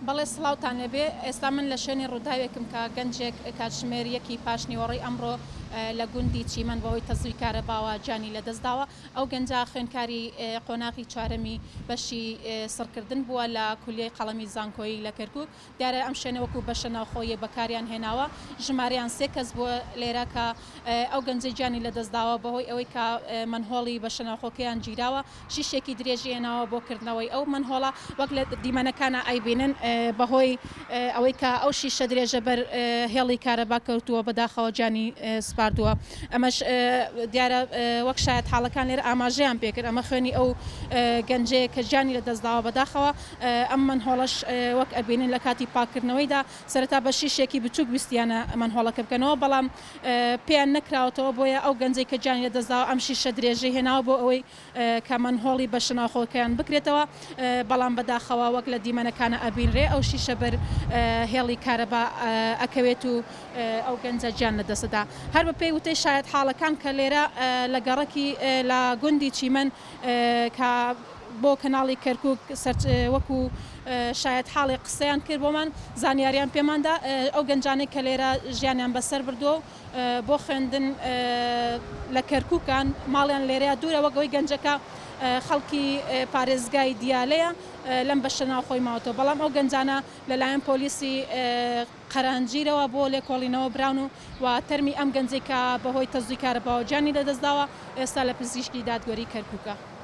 بەڵێ سڵاوتان لێبێ، ئێستا من لە شوێنی ڕووداوێکم کە گەنجێک کاتژمێر یەکی پاشنیوەڕۆی ئەمڕۆ لە گوندی چیمەن بەهۆی تەزووی کارەباوە گیانی لەدەستداوە. ئەو گەنجە خوێندکاری قۆناغی چوارەمی بەشی سڕکردن بووە لە کولیەی قەڵەمی زانکۆیی لە کەرکوک. دیارە ئەم شوێنە وەکو بەشە ناوخۆییە بەکاریان هێناوە، ژمارەیان سێ کەس بووە لێرە کە ئەو گەنجەی گیانی لەدەستداوە بەهۆی ئەوەی کە مەنهۆڵی بەشە ناوخۆکەیان گیراوە شیشێکی درێژی هێناوە بۆ کردنەوەی ئەو مەنهۆڵە وەک لە دیمەنەکانا ئەیبینن بەهۆی ئەوەی کە ئەو شیشە درێژە بەر هێڵی کارەبا کەوتووە بەداخەوە گیانی سپاردووە ئەمەش دیارە وەک شایەتحاڵەکان لێرە ئاماژەیان پێکرد ئەمە خوێنی ئەو گەنجەیە کە گیانی لەدەستداوە بەداخەوە ئەم مەنهۆڵەش وەک ئەبینن لە کاتی پاککردنەوەیدا سەرەتا بە شیشێکی بچووک ویستیانە مەنهۆڵەکە بکەنەوە بەڵام پێیان نەکراوەتەوە بۆیە ئەو گەنجەی کە گیانی لەدەستداوە ئەم شیشە درێژەی هێناوە بۆ ئەوەی کە مەنهۆڵی بەشە ناوخۆکەیان بکرێتەوە بەڵام بەداخەوە وەک لە دیمەنەکانە ئەبینرێ ئەو شیشە بەر هێڵی کارەبا ئەکەوێت و ئەو گەنجە گیان لەدەستدەدا. هەر بەپێی وتەی شایەتحاڵەکان کە لێرە لە گەڕەکی لە گوندی چیمەن کە بۆ کەناڵی کەرکوک وەکو شایەتحاڵێک قسەیان کرد بۆمان زانیاریان پێمان دا ئەو گەنجانەی کە لێرە ژیانیان بەسەر بردووە و بۆ خوێندن لە کەرکوکان ماڵیان لێرەیە دوورە وەک ئەوەی گەنجەکە خەڵکی پارێزگای دیالەیە لەم بەشە ناوخۆی ماوەتەوە بەڵام ئەو گەنجانە لەلایەن پۆلیسی قەرانجیرەوە بۆ لێکۆڵینەوە براون و و تەرمی ئەم گەنجەی کە بەهۆی تەزووی کارەباوە گیانی لەدەستداوە ئێستا لە پزیشکی دادوەری کەرکوکە.